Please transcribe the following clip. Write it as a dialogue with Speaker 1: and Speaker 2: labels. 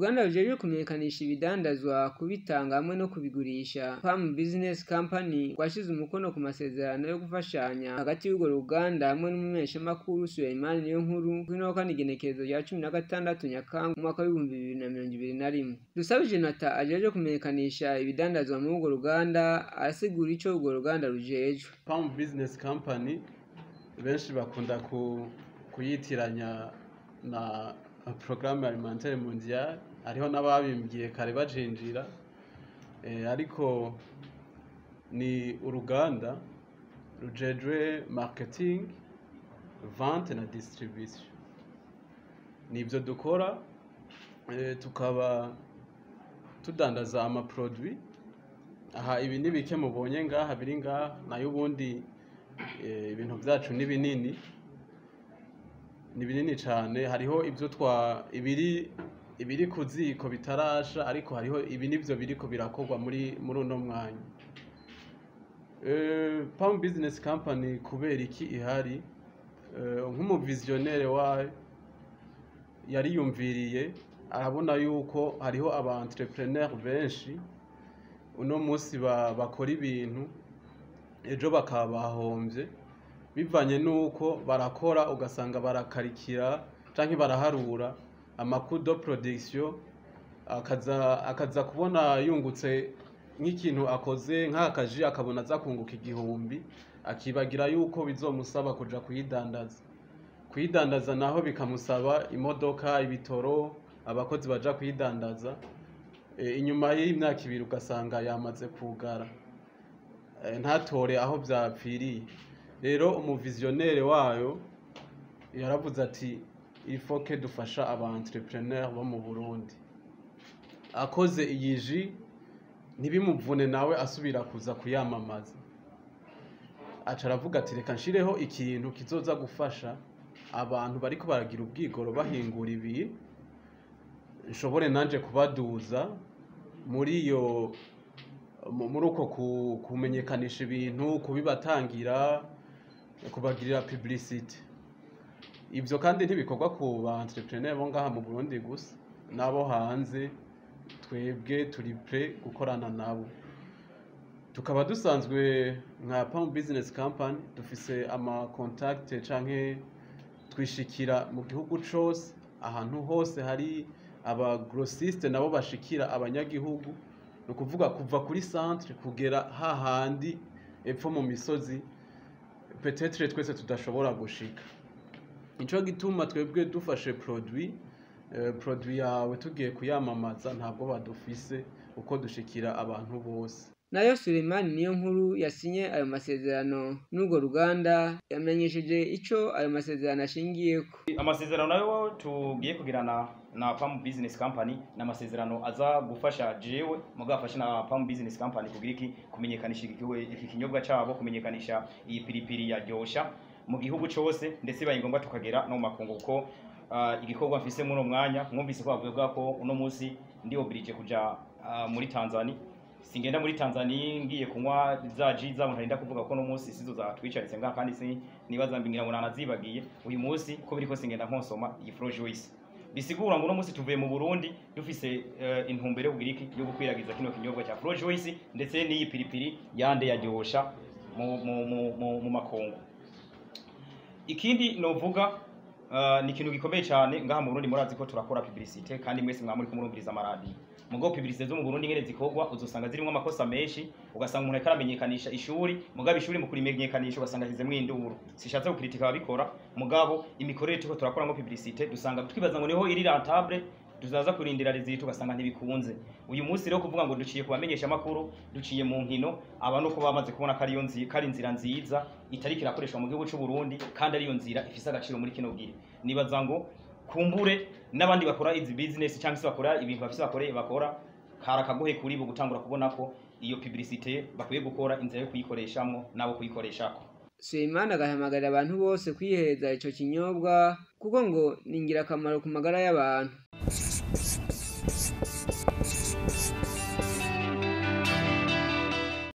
Speaker 1: Uruganda rujejwe kumenyekanisha ibidandazwa, kubitanga hamwe no kubigurisha, Pam Business Company, rwashize umukono ku masezerano yo gufashanya hagati y'urwo ruganda hamwe n'umumenyeshamakuru Suleiman Niyonkuru kuri wa kane, igenekerezo rya 16 Nyakanga, umwaka w'2021. Dusabe Jonathan ajejwe kumenyekanisha ibidandazwa muri urwo ruganda arasigura ico urwo ruganda rujejwe.
Speaker 2: Pam Business Company benshi bakunda kuyitiranya na Programme Alimentaire Mondiale, hariho n'ababimbwiye kare bajinjira, ariko ni uruganda rujejwe marketing, vente na distribution. Nibyo dukora, tukaba tudandaza ama produit. Aha ibi ni bike mubonye ngaha biri ngaha, nayo ubundi ibintu byacu ni binini, ni binini cyane. Hariho ibyo twa ibiri ku ziko bitarasha, ariko hariho ibi nivyo biriko birakorwa muri uno mwanya. Pam Business Company kubera iki ihari? Nk'umu visionnaire wayo yariyumviriye, arabona yuko hariho aba entrepreneur benshi uno munsi bakora ibintu, ejo bakaba bahombye, bivanye n'uko barakora ugasanga barakarikira canke baraharura ama coûts de production, akaza kubona yungutse nk'ikintu akoze nk'akaji, akabona aza kunguka 1000, akibagira yuko bizomusaba kuja kuyidandaza, naho bikamusaba imodoka, ibitoro, abakozi baja kuyidandaza. Inyuma y'imyaka 2 ugasanga yamaze kugara, ntatore aho vyapfiriye. Rero umu visionnaire wayo yaravuze ati: "Il faut que dufasha aba entrepreneur bo mu Burundi." Akoze iyi jus, ntibimuvune nawe asubira kuza kuyamamaza, aca aravuga ati: "Reka nshireho ikintu kizoza gufasha abantu bariko baragira ubwigoro bahingura ibi, nshobore nanje kubaduza muri iyo muri uko kumenyekanisha ibintu, kubibatangira, kubagirira publicité." Ivyo kandi ntibikorwa ku ba entrepreneur bo ngaha mu Burundi gusa, n'abo hanze twebwe turi prêt gukorana nabo. Tukaba dusanzwe nka Pam Business Company dufise ama contact canke twishikira mu gihugu cose, ahantu hose hari aba grossiste nabo bashikira abanyagihugu, ni ukuvuga kuva kuri centre kugera hahandi epfo mu misozi peut-être twese tudashobora gushika. Nico gituma twebwe dufashe produit yawe tugiye kuyamamaza, ntabwo badufise uko dushikira abantu bose.
Speaker 1: Nayo Suleiman Niyonkuru yasinye ayo masezerano n'urwo ruganda yamenyesheje ico ayo masezerano ashingiyeko.
Speaker 3: Amasezerano nayo tugiye kugirana na Pam Business Company ni amasezerano aza gufasha jewe, mugabo afasha na Pam Business Company kugira iki? Kumenyekanisha iki kinyobwa cabo, kumenyekanisha iyi piripiri ya Ryosha mu gihugu cose, ndetse bibaye ngombwa tukagera no mu makungu, kuko igikorwa mfise muri uno mwanya, mwumvise ko bavuga ko uno munsi ndi obligé kuja muri Tanzania. Singenda muri Tanzania ngiye kunywa za jus zabo ntarinda kuvuga ko no munsi sizo zatwicaritse ngaha, kandi si nibaza mbingira ngo nanazibagiye. Uyu munsi ko biriko singenda nkonsoma iyi Fro Juice, bisigura ngo uno munsi tuvuye mu Burundi dufise intumbero yo kugira iki? Yo gukwiragiza kino kinyobwa cya Fro Juice ndetse n'iyi piripiri yande yaryosha mu makongo. Ikindi novuga, ni ikintu gikomeye cyane ngaha mu Burundi. Murazi ko turakora publicité, kandi mwese mwamuri kumurumviriza amaradiyo. Mugabo publicité zo mu Burundi ngene zikorwa, uzosanga zirimo amakosa menshi, ugasanga umuntu ariko aramenyekanisha ishuri, mugabo ishuri mu kurimenyekanisha ugasanga ashizemwo induru. Sishatse gukritika ababikora, mugabo imikorere turiko turakora ngo publicité, dusanga twibaza ngo niho iri rentable, tuzaza kurindira résultat, ugasanga ntibikunze. Uyu munsi rero kuvuga ngo duciye kubamenyesha makuru, duciye mu nkino, aba nuko bamaze kubona ko ariyo nzi, ko ari inzira nziza itariko irakoreshwa mu gihugu c'u Burundi, kandi ariyo nzira ifise agaciro muri kino gihe. Nibaza ngo kumbure n'abandi bakora izi business cyangwa se bakora ibintu bafise bakore bakora, kara kagohe kuri bo gutangura kubona ko iyo publicité bakwiye gukora, inzira yo kuyikoreshamwo nabo kuyikoreshako.
Speaker 1: Suleiman agahamagarira abantu bose kwihereza ico kinyobwa kuko ngo ni ingirakamaro ku magara y'abantu.